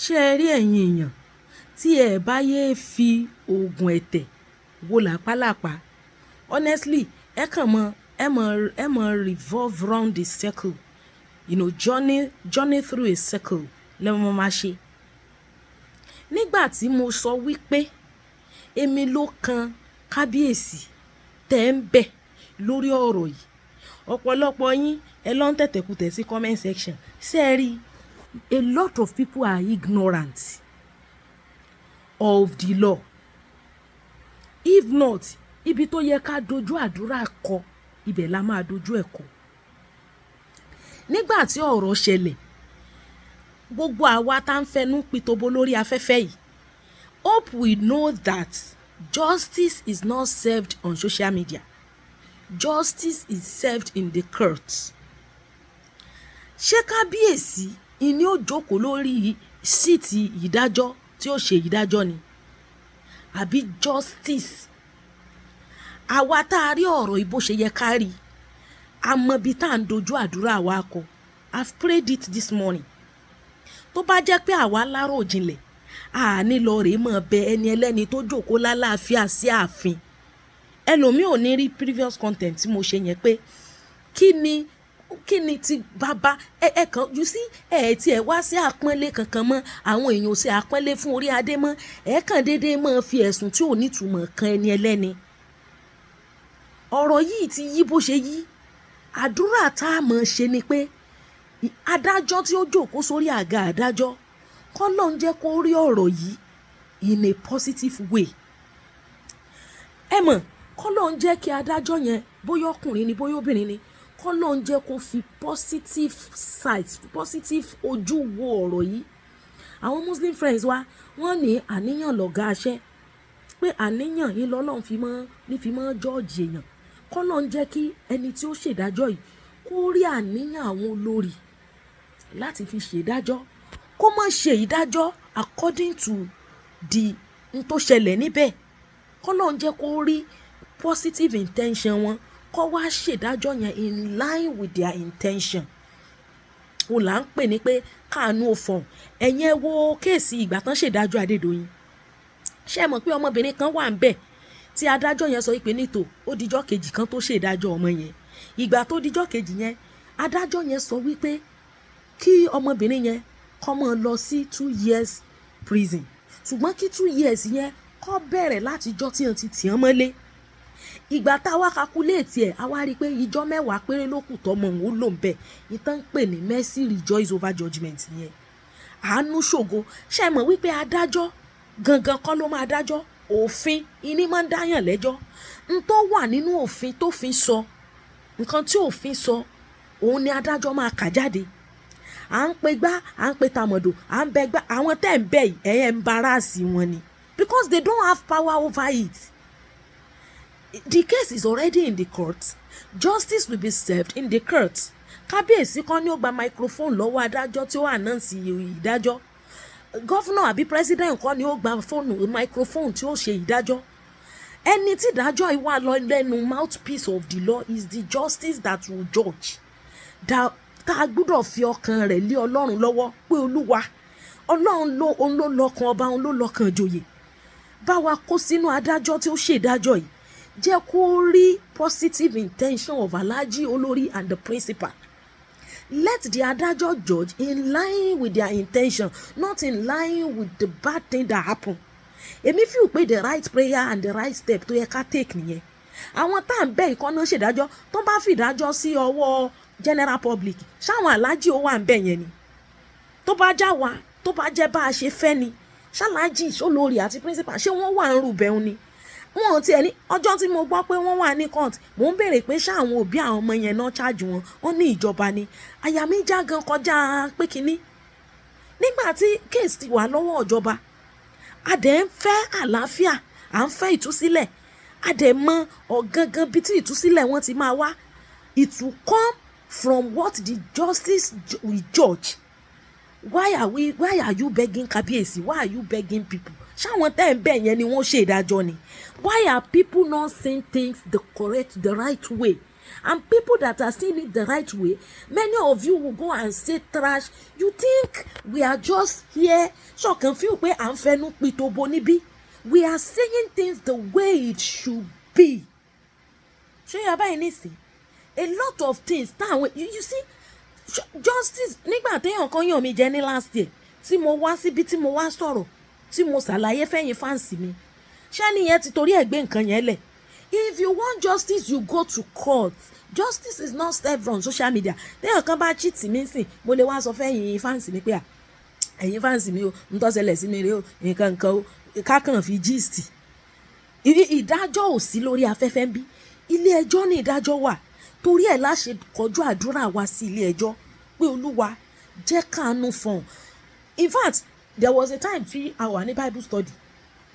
Ṣé ẹ rí, ẹ̀yin èèyàn, tí ẹ bá yéé fi oògùn ẹ̀tẹ̀ wo làpálàpá, honestly, ẹ kàn mọ ẹ mọ revolve round the circle, journey through a circle lẹ́wọ̀n máa ṣe. Nígbà tí mo sọ wípé èmi ló kan kábíyèsí tẹ́ ń bẹ̀ lórí ọ̀rọ̀ yìí, ọ̀pọ̀lọpọ̀ yín ẹ lọ ń tẹ̀tẹ̀kutẹ̀ sí comment section. Ṣé ẹ rí, a lot of people are ignorant of the law. If not, ibi tó yẹ ká dojú àdúrà kọ, ibẹ̀ la máa dojú ẹ̀ kọ. Nígbà tí ọ̀rọ̀ ṣẹlẹ̀, gbogbo àwa tá ń fẹnu pitobo lórí afẹ́fẹ́ yìí, hope we know that justice is not served on social media, justice is served in the court. Ṣé kábíyèsí ìní ó jókòó lórí seat ìdájọ́ tí ó ṣe ìdájọ́ ni, àbí justice? Àwa tá a rí ọ̀rọ̀ yìí bó ṣe yẹ ká rí, a mọ ibi tá à ń dojú àdúrà wa kọ. I've prayed it this morning. Tó bá jẹ́ pé àwa láròjinlẹ̀, àní lọ rèé mọ̀ bẹ ẹni ẹlẹ́ni tó jókòó lálàáfíà sí ààfin. Ẹlòmíì ò ní rí previous content tí mo ṣe yẹn pé kí ni ti bàbá ẹ ẹ kàn. You see, ẹ tí ẹ wá sí àpọ́nlé kankan mọ́, àwọn èèyàn ò sí àpọ́nlé fún orí adé mọ́. Ẹ kàn déédéé máa fi ẹ̀sùn tí ò nítumọ̀ kan ẹni ẹlẹ́ni. Ọ̀rọ̀ yìí ti yí bó ṣe yí. Àdúrà tá a mọ̀ ṣe ni pé adájọ́ tí ó jókòó sórí àga adájọ́, kọ́lọ́un jẹ́ kó rí ọ̀rọ̀ yìí in a positive way. Ẹ mọ̀, kọ́lọ́un jẹ́ kí adájọ́ yẹn, bóyá ọkùnrin ni, bóyá obìnrin ni, kọ́lọ́un jẹ́ kó fi positive side, positive ojú wo ọ̀rọ̀ yìí. Àwọn Muslim friends wa, wọ́n ní àníyàn lọ̀gá aṣẹ́, pé àníyàn yín lọ́lọ́run fi mọ́ ní fi mọ́ judge èèyàn. Kọ́lọ́un jẹ́ kí ẹni tí ó ṣèdájọ́ yìí kó rí àníyàn àwọn olórí láti fi ṣèdájọ́, kó má ṣe ìdájọ́ according to the n tó ṣẹlẹ̀ níbẹ̀. Kọ́lọ́un jẹ́ kó rí positive intention wọn, kó wá ṣèdájọ́ yẹn in line with their intention. Òun là ń pè ní pé káàánú ò fọ̀hún. Ẹ̀yin ẹ wo case ìgbà tán ṣèdájọ́ Adédoyin. Ṣé ẹ mọ̀ pé ọmọbìnrin kan wà ń bẹ̀ tí adájọ́ yẹn sọ pé nítò ó dijọ́ kejì kan tó ṣèdájọ́ ọmọ yẹn? Ìgbà tó dijọ́ kejì yẹn, adájọ́ yẹn sọ wípé kí ọmọbìnrin yẹn kó máa lọ sí 2 years prison, ṣùgbọ́n kí 2 years yẹn kó bẹ̀rẹ̀ látijọ́ tí wọ́n ti tì wọ́n mọ́lé. Ìgbà tá a wá calculate ẹ̀, a wá rí i pé ìjọ́ 10 péré ló kù tọmọ òun ó lò ń bẹ̀. Ìtàn ń pè ní mercy rejoice over judgement yẹn, àánú ṣògo. Ṣé ẹ mọ̀ wípé adájọ́ gangan kọ́ ló máa dájọ́? Òfin ìní máa ń dáyàn lẹ́jọ́. N tó wà nínú òfin tó fi sọ, nǹkan tí òfin sọ, òun ni adájọ́ máa kà jáde. À ń pe gbá, à ń pe tàmọ̀dò, à ń bẹ gbá. Àwọn tẹ́ ń bẹ̀ yìí, ẹ̀ embarrass wọn ni, because they don't have power over it. The case is already in the court. Justice will be served in the court. Kábíyèsí kan ní ó gba microphone lọ́wọ́ adájọ́ tí ó announce ìdájọ́. Governor àbí president kan ní ó gba fóònù, microphone tí ó ṣe ìdájọ́. Ẹni tí ìdájọ́ yìí wà lọ lẹ́nu, mouthpiece of the law, is the justice that will judge, that tá a gbúdọ̀ fi ọkàn rẹ̀ lé Ọlọ́run lọ́wọ́ pé Olúwa Ọlọ́run ló, òun ló lọ́kàn ọba, òun ló lọ́kàn ìjòyè, bá wa kó sínú adájọ́ tí ó ṣèdájọ́ yìí, jẹ́ kó rí positive intention of Alhaji, Olórí and the principal. Let the adájọ́ judge in line with their intention, not in line with the bad thing that happen. Èmi feel pé the right prayer and the right step tó yẹ ká take nìyẹn. Àwọn tá à ń bẹ̀ ìkànnà ṣèdájọ́, tó bá fìdájọ́ sí ọwọ́ general public, ṣáwọn aláàjì ó wà ń bẹ̀ yẹn ni? Tó bá já wa, tó bá jẹ́ bá a ṣe fẹ́ ni, ṣáláàjì, ṣólórí àti principal, ṣé wọ́n wà ń rúbẹ̀ún ni? Wọn ò tiẹ̀ ní. Ọjọ́ tí mo gbọ́ pé wọ́n wà ní court, mò ń béèrè pé ṣá àwọn òbí àwọn ọmọ yẹn náà charge wọn? Wọ́n ní ìjọba ni. Àyà mi já gan kọjá pé kínní. Nígbà tí case ti wà lọ́wọ́ ìjọba, a dẹ̀ ń fẹ́ àlàáfíà, à ń fẹ́ ìtúsílẹ̀, a dẹ̀ mọ ọ̀gangan bí tí ìtúsílẹ̀ wọn ti máa wá. It will come from what the justice will judge. Why are you begging Kábíyèsí? Why are you begging people? Ṣáwọn tẹ́ ń bẹ̀ yẹn ni wọ́n ṣe ìdájọ́ ni? Why are people not seeing things the correct, the right way? And people that are seeing it the right way, many of you will go and say trash. You think we are just here ṣọ̀kan feel pé à ń fẹnu pitobo níbí? We are saying things the way it should be. Ṣé yà báyìí nísìn? A lot of things táwọn you see justice, nígbà téèyàn kan yàn mí jẹ ní last year, tí mo wá síbi, tí mo wá sọ̀rọ̀, tí mo ṣàlàyé fẹ́yìn fans mi, ṣé nìyẹn ti torí ẹ̀ gbé nǹkan yẹn lẹ̀? If you want justice, you go to court. Justice is not served on social media. Téèyàn kan bá cheat mi sìn, mo lè wá sọ fẹ́yìn fans mi pé, à, ẹ̀yin fans mi o, ń tó ṣẹlẹ̀ sí mi rèé o, nǹkan nǹkan o, kákan fi gist. Ìdájọ́ ò sí lórí afẹ́fẹ́ ń bí. Ilé ẹjọ́ ní ìdájọ́ wà. Torí ẹ̀ la ṣe kọjú àdúrà wa sí ilé ẹjọ́ pé Olúwa, jẹ́ káàánú fọ̀n. In fact, there was a time tí a wà ní Bible study,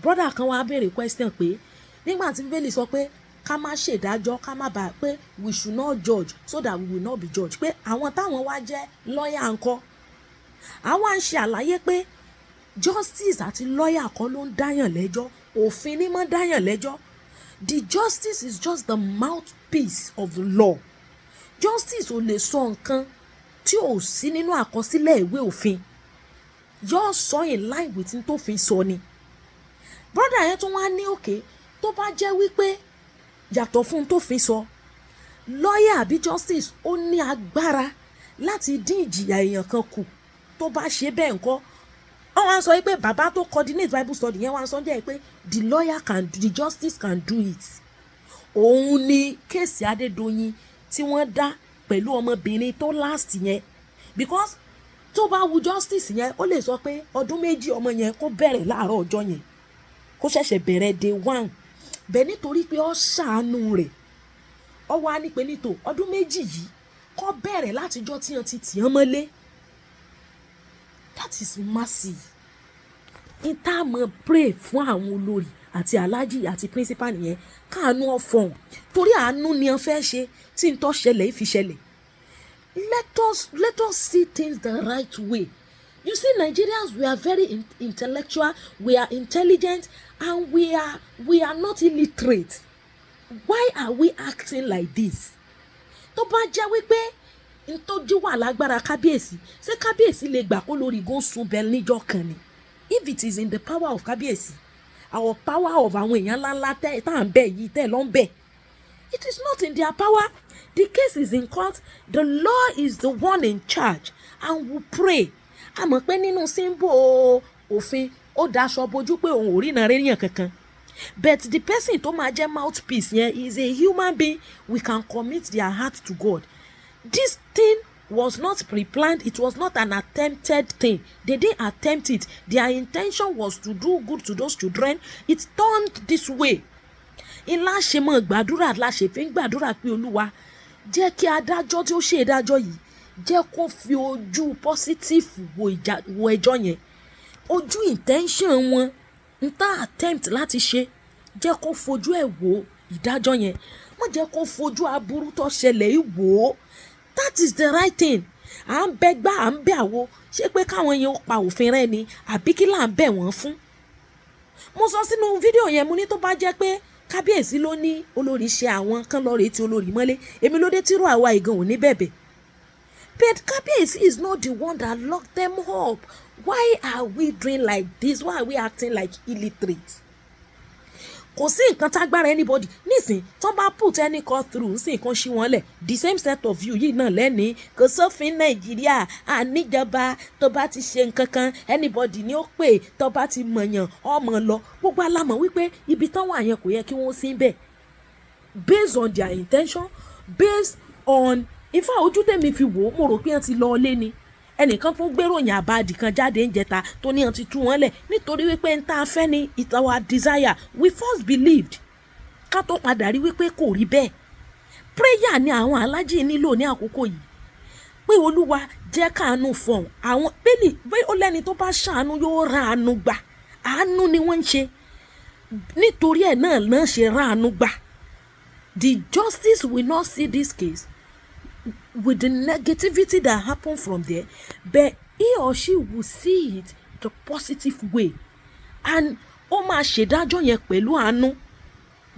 brother kan wá béèrè question pé nígbà tí Bíbélì sọ pé ká má ṣèdájọ́, ká má bàa pé we should not judge so that we will not be judged, pé àwọn táwọn wá jẹ́ lọ́ọ̀yà ńkọ́? Àwọn à ń ṣe àlàyé pé justice àti lọ́ọ̀yà kọ́ ló ń dáyàn lẹ́jọ́, òfin ní mọ́ dáyàn lẹ́jọ́. The justice is just the mouthpiece of the law. Justice ò lè sọ nǹkan tí ò sí nínú àkọsílẹ̀ ìwé òfin, yóò sọ in line with n tó fi sọ ni. Brother yẹn tún wá ní òkè, tó bá jẹ́ wípé yàtọ̀ fún tó fi sọ, lọ́ọ̀yà àbí justice ó ní agbára láti dín ìjìyà èèyàn kan kù, tó bá ṣe bẹ́ẹ̀ ńkọ́? Wọ́n wá sọ pé bàbá tó coordinate Bible study yẹn wá sọ jẹ́ pé the lawyer can, the justice can do it. Òun ni case Adédoyin tí wọ́n dá pẹ̀lú ọmọbìnrin tó last yẹn, because tó bá wu justice yẹn, ó lè sọ pé ọdún 2 ọmọ yẹn kó bẹ̀rẹ̀ láàárọ̀ ọjọ́ yẹn, kó ṣẹ̀ṣẹ̀ bẹ̀rẹ̀ day one bẹ́ẹ̀, nítorí pé ó ṣàánú rẹ̀. Ó wá ní pé nítò ọdún 2 yìí kó bẹ̀rẹ̀ látijọ́ tí wọ́n ti tì wọ́n mọ́lé. That is mercy. N tá a mọ̀ pray fún àwọn olórí àti aláàjì àti principal nìyẹn, káàánú ọ̀fọ̀n, torí àánú ni wọ́n fẹ́ ṣe tí n tó ṣẹlẹ̀ fi ṣẹlẹ̀. Let us see things the right way. You see, Nigerians, we are very intellectual, we are intelligent and we are not illiterate. Why are we acting like this? Tó bá jẹ́ wípé ntọ́jú wà lágbára kábíyèsí, ṣé kábíyèsí lè gbà kó lórí gún sun bẹ́ẹ̀ níjọ́ kan ni? If it is in the power of kábíyèsí, our power of àwọn èèyàn ńláńlá tẹ́ tá à ń bẹ̀ yìí, tẹ́ ló ń bẹ̀, it is not in their power. The case is in court. The law is the one in charge and we pray. A mọ̀ pé nínú symbol òfin, ó daṣọ bojú pé òun ò rí ìnà réyàn kankan, but the person tó máa jẹ́ mouthpiece yẹn is a human being. We can commit their heart to God. This thing was not pre-planned. It was not an attempted thing. They didn't attempt it. Their intention was to do good to those children. It turned this way. Ńlá ṣe mọ́ gbàdúrà, la ṣe fi ń gbàdúrà pé Olúwa, jẹ́ kí adájọ́ tí ó ṣe ìdájọ́ yìí, jẹ́ kó fi ojú positive wo ìjà, wo ẹjọ́ yẹn, ojú intention wọn n tá attempt láti ṣe, jẹ́ kó fojú ẹ̀ wo ìdájọ́ yẹn, má jẹ́ kó fojú aburú tó ṣẹlẹ̀ yìí wò ó. That is the right thing. À ń bẹ gbá, à ń bẹ àwo, ṣé pé káwọn yẹn ó pa òfin rẹ ni, àbí kí là ń bẹ̀ wọ́n fún? Mo sọ sínú fídíò yẹn, mo ní tó bá jẹ́ pé kábíyèsí ló ní olórí ṣe àwọn kan lọ rèé tí olórí mọ́lé, èmi ló dé tírú àwa ìgan ò ní bẹ̀bẹ̀. But kábíyèsí is not the one that locked them up. Why are we doing like this? Why are we acting like illiterate? Kò sí nǹkan tágbára anybody nísìn tó bá put any call through sí nǹkan ṣí wọn lẹ̀. The same set of you yìí náà lẹ́ni kò sófin Nàìjíríà, àníjọba tó bá ti ṣe nǹkan kan, anybody ni ó pè, tó bá ti mọ̀yàn ọmọ lọ. Gbogbo alámọ̀ wípé ibi tán wà yẹn, kò yẹ kí wọ́n sí bẹ́ẹ̀, based on their intention, based on ifá ojú tèmi fi wò ó. Mo rò pé wọ́n ti lọ ilé ni. Ẹnìkan tún gbéròyìn àbàdì kan jáde ń jẹta tó ní wọ́n ti tú wọn lẹ̀, nítorí wípé ń tá a fẹ́ ni. It's our desire. We first believed ká tó padà rí wípé kò rí bẹ́ẹ̀. Prayer ni àwọn alájì nílò ní àkókò yìí, pé Olúwa, jẹ́ káàánú fọ̀hún àwọn bẹ́ẹ̀ni pé ó lẹ́ni tó bá ṣàánú yóò ra àánú gbà. Àánú ni wọ́n ń ṣe, nítorí ẹ̀ náà náà ṣe ra àánú gbà. The justice will not see this case with the negativity that happen from there, but he or she will see it the positive way and ó máa ṣèdájọ́ yẹn pẹ̀lú àánú.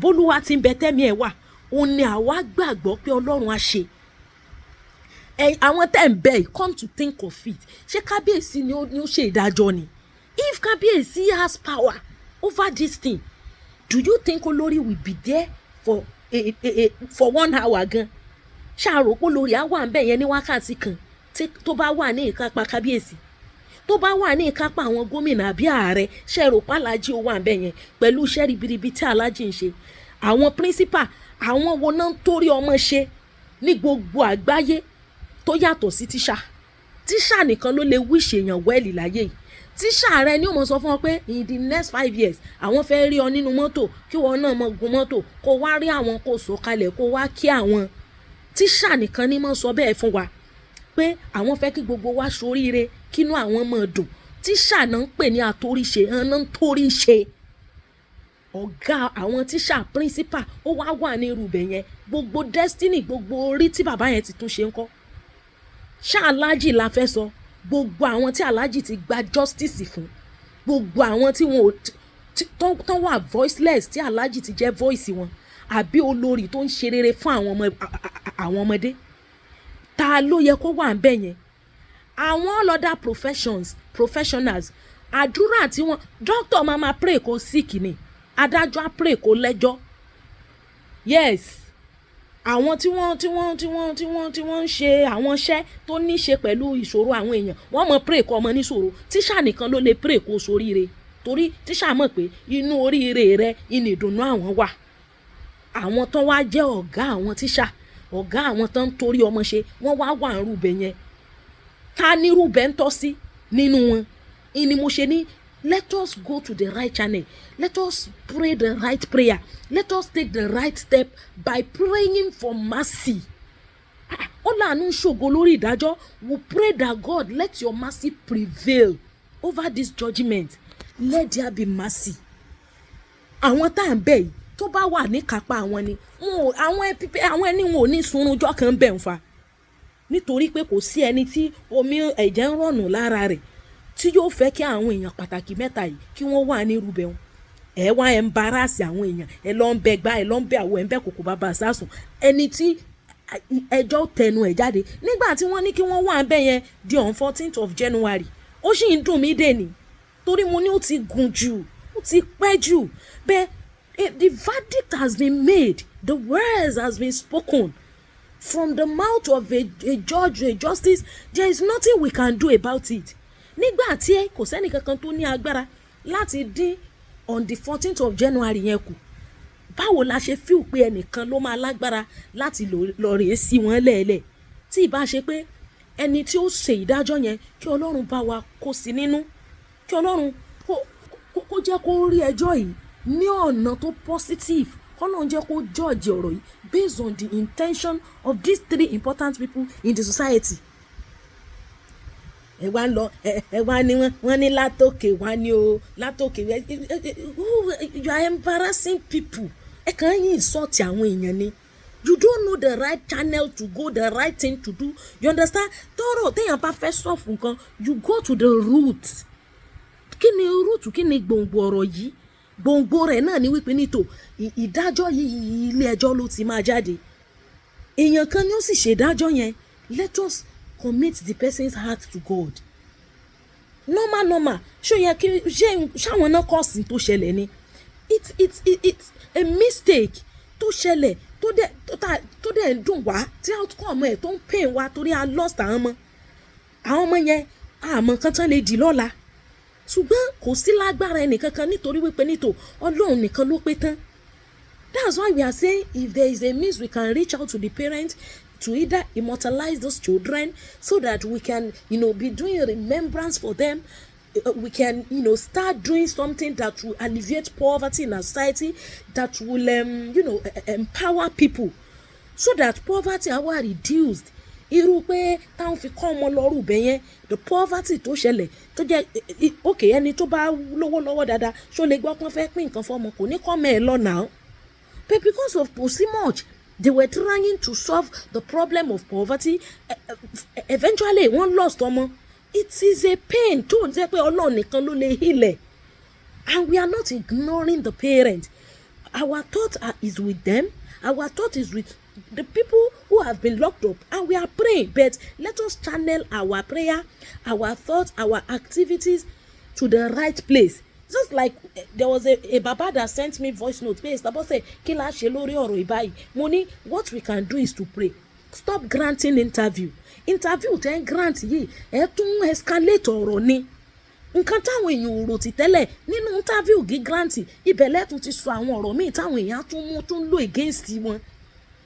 Bólúwa ti ń bẹ tẹ́mi ẹ̀ wà, Òun ni àwa gbàgbọ́ pé Ọlọ́run á ṣe. Ẹ àwọn tẹ́ ń bẹ̀ yìí, come to think of it, ṣé kábíyèsí ni ó ṣe ìdájọ́ ni? If kábíyèsí has power over this thing, do you think olórí will be there for 1 hour gan? Ṣàrò pé olórí á wà ń bẹ̀ yẹn ní wákàtí kan tó bá wà ní ìkápá kábíyèsí, tó bá wà ní ìkápá àwọn gómìnà àbí ààrẹ? Ṣe rò pé alájí ó wà ń bẹ̀ yẹn pẹ̀lú iṣẹ́ ribiribi tí alájí ń ṣe? Àwọn principal, àwọn wo náà ń torí ọmọ ṣe ní gbogbo àgbáyé tó yàtọ̀ sí tíṣà? Tíṣà nìkan ló lè wish èèyàn well láyé yìí. Tíṣà rẹ ni ó mọ̀ sọ fún ọ pé in the next 5 years, àwọn fẹ́ rí ọ nínú mọ́tò, kí wọn náà mọ gun mọ́tò, kó wá rí àwọn, kó sọ̀kalẹ̀, kó wá kí àwọn. Tíṣà nìkan ni mọ̀ sọ bẹ́ẹ̀ fún wa pé àwọn fẹ́ kí gbogbo wa ṣoríire, kínú àwọn máa dùn. Tíṣà náà ń pè ní àtoríṣe, hàn náà ń torí ṣe. Ọ̀gá àwọn tíṣà, principal, ó wá wà ní irúbẹ̀ yẹn. Gbogbo destiny, gbogbo orí tí bàbá yẹn ti tún ṣe ń kọ́, ṣá aláàjì la fẹ́ sọ? Gbogbo àwọn tí aláàjì ti gba justice fún, gbogbo àwọn tí wọn ò tán wà voiceless, tí aláàjì ti jẹ́ voice wọn, àbí olórí tó ń ṣe rere fún àwọn ọmọ, àwọn ọmọdé, ta ló yẹ kó wà ń bẹ̀ yẹn? Àwọn all other professions, professionals, àdúrà tí wọn, doctor máa ma pray kó sick ni, adájọ́ á pray kó lẹ́jọ́. Yes, àwọn tí wọ́n ń ṣe àwọn iṣẹ́ tó ní ṣe pẹ̀lú ìṣòro àwọn èèyàn, wọ́n mọ̀ pray kó ọmọ níṣòro. Tíṣà nìkan ló lè pray kó soríire, torí tíṣà mọ̀ pé inú oríire rẹ ìní ìdùnnú àwọn wà. Àwọn tó wá jẹ́ ọ̀gá àwọn tíṣà, ọ̀gá àwọn tó ń torí ọmọ ṣe, wọ́n wá wà ń rúbẹ̀ yẹn. Ta ní rúbẹ̀ ń tọ́ sí nínú wọn? Ìní mo ṣe ní, let us go to the right channel, let us pray the right prayer, let us take the right step by praying for mercy. Ó láàánú ṣògo lórí ìdájọ́. We pray that God, let your mercy prevail over this judgement. Let there be mercy. Àwọn tá à ń bẹ̀ yìí, tó bá wà níkápá àwọn ni àwọn ẹni wọn ò ní sunrun ọjọ́ kan bẹ̀ ń fa, nítorí pé kò sí ẹni tí omi ẹ̀jẹ̀ ń rọ̀nù lára rẹ̀ tí yóò fẹ́ kí àwọn èèyàn pàtàkì mẹ́ta yìí kí wọ́n wà ní irúbẹ̀ wọn. Ẹ wá embarrass àwọn èèyàn, ẹ lọ ń bẹ gbá, ẹ lọ ń bẹ àwọ, ẹ ń bẹ kòkò bàbá sásùn. Ẹni tí ẹjọ́ tẹnu ẹ̀ jáde nígbà tí wọ́n ní kí wọ́n wà ń bẹ̀ yẹn di on 14th of January, ó sì ń dùn mí dèní, torí mo ní ó ti gùn jù, ó ti pẹ́ jù bẹ́ẹ̀. The verdict has been made, the words has been spoken from the mouth of a judge, a justice. There is nothing we can do about it. Nígbà tí kò sẹ́ni kankan tó ní agbára láti dín on the 14th of January yẹn kù, báwo la ṣe feel pé ẹnìkan ló máa lágbára láti lọ rèé sí wọn lẹ́ẹ̀lẹ̀, tí ì bá ṣe pé ẹni tí ó ṣe ìdájọ́ yẹn, kí Ọlọ́run bá wa kó sí nínú, kí Ọlọ́run kó jẹ́ kó rí ẹjọ́ yìí ní ọ̀nà tó positive, kọ́lọ́run jẹ́ kó judge ọ̀rọ̀ yìí based on the intention of these three important people in the society? Ẹ wá ń lọ, ẹ wá ní wọ́n ní látòkè wá ní o, látòkè. You are embarrassing people. Ẹ kàn ń insult àwọn èèyàn ni. You don't know the right channel to go, the right thing to do, you understand? Tọrọ téèyàn bá fẹ́ solve nǹkan, you go to the root. Kí ni root? Kí ni gbòǹgbò ọ̀rọ̀ yìí? Gbòǹgbò rẹ̀ náà ni wípé nítò ìdájọ́ yìí, ilé ẹjọ́ ló ti máa jáde. Èèyàn kan ni ó sì ṣèdájọ́ yẹn. Let us commit the person's heart to God. Normal normal, ṣó yẹ kí ṣé ṣáwọn náà cause tó ṣẹlẹ̀ ni? It's a mistake tó ṣẹlẹ̀, tó dẹ̀ ń dùn wá, tí outcome ẹ̀ tó ń pain wá, torí a lost àwọn ọmọ. Àwọn ọmọ yẹn, àmọ́ kan tán lè dì lọ́la, ṣùgbọ́n kò sí lágbára ẹnìkankan, nítorí wípé nítò Ọlọ́run nìkan ló pé tán. That's why we are saying, if there is a means we can reach out to the parents to either immortalize those children so that we can be doing a remembrance for them, we can start doing something that will alleviate poverty in our society, that will empower people so that poverty á wà reduced. Irú pé táwọn fi kọ́ ọmọ lọ́rù bẹ̀ yẹn, the poverty tó ṣẹlẹ̀, tó jẹ́ ok, ẹni tó bá lówó lọ́wọ́ dáadáa, ṣó lè gbọ́ pọ́n fẹ́ pín nǹkan fọ́mọ, kò ní kọ́ mẹ́ ẹ lọ́nà? But because of kò sí much, they were trying to solve the problem of poverty. Eventually wọ́n lost ọmọ. It is a pain tó ń jẹ́ pé Ọlọ́run nìkan ló lè heal ẹ̀, and we are not ignoring the parents. Our thought is with them. Our thought is with the people who have been locked up and we are praying, but let us channel our prayer, our thoughts, our activities to the right place. Just like there was a baba that sent me voice note pé, "Bose, kí la ṣe lórí ọ̀rọ̀ ìbáyìí?" Mo ní, what we can do is to pray. Stop granting interview. Interview tẹ́ ń grant yìí, ẹ tún escalate ọ̀rọ̀ ni. Nǹkan táwọn èèyàn ò rò tì tẹ́lẹ̀ nínú interview gí grant, ibẹ̀ lẹ́tùn ti sọ àwọn ọ̀rọ̀ míì táwọn èèyàn tún mú tún lò against wọn.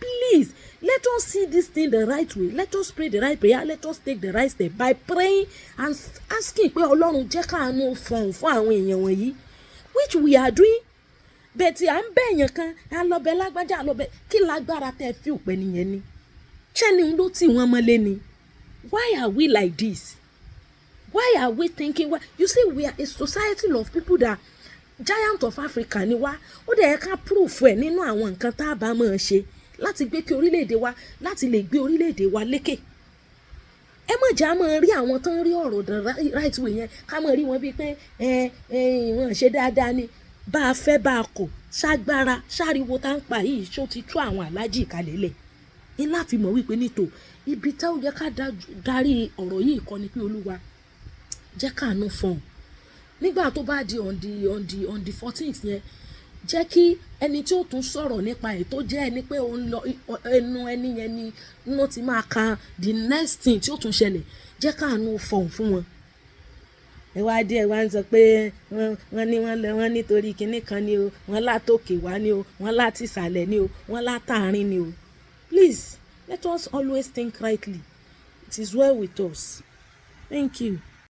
Please, let us see this thing the right way. Let us pray the right prayer. Let us take the right step by praying and asking pé Ọlọ́run jẹ́ káàánú fọ̀hún fún àwọn èèyàn wọ̀nyí, which we are doing. Bẹ́ẹ̀ tí à ń bẹ̀ èèyàn kan, à lọ bẹ lágbájá, à lọ bẹ kí lágbára tẹ́ fi òpẹ́ nìyẹn ni ṣẹ́ni ló tì wọ́n mọ́lé ni. Why are we like this? Why are we thinking? Why, you see, we are a society of people that giant of Africa ni wá. Ó dẹ̀ ká proof ẹ̀ nínú àwọn nǹkan tá a bá máa ṣe láti gbé kí orílẹ̀-èdè wa, láti lè gbé orílẹ̀-èdè wa lékè. Ẹ má jà máa rí àwọn tó ń rí ọ̀rọ̀ the right way yẹn, ká máa rí wọn bíi pé ẹ ẹ wọn ṣe dáadáa ni. Bá a fẹ́ bá a kọ̀, ṣágbára ṣáriwo tá ń pa yìí, ṣó ti tú àwọn aláàjì kalẹ̀ lẹ̀ ní láti mọ̀ wípé nítò ibi tá ó yẹ ká darí ọ̀rọ̀ yìí kọ́ ni pé Olúwa jẹ́ káàánú fọ̀hún. Nígbà tó bá di on the 14th yẹn, jẹ́ kí ẹni tí ó tún sọ̀rọ̀ nípa ẹ̀ tó jẹ́ ẹni pé òun lọ ẹnu ẹni yẹn ni wọ́n ti máa ka the next thing tí ó tún ṣẹlẹ̀. Jẹ́ káàánú fọ̀hún fún wọn. Ẹ wá dé, ẹ wá ń sọ pé wọ́n ní wọ́n lọ, wọ́n nítorí kinní kan ni o, wọ́n látòkè wá ni o, wọ́n láti ìsàlẹ̀ ni o, wọ́n látàárín ni o. Please, let us always think rightly. It is well with us. Thank you.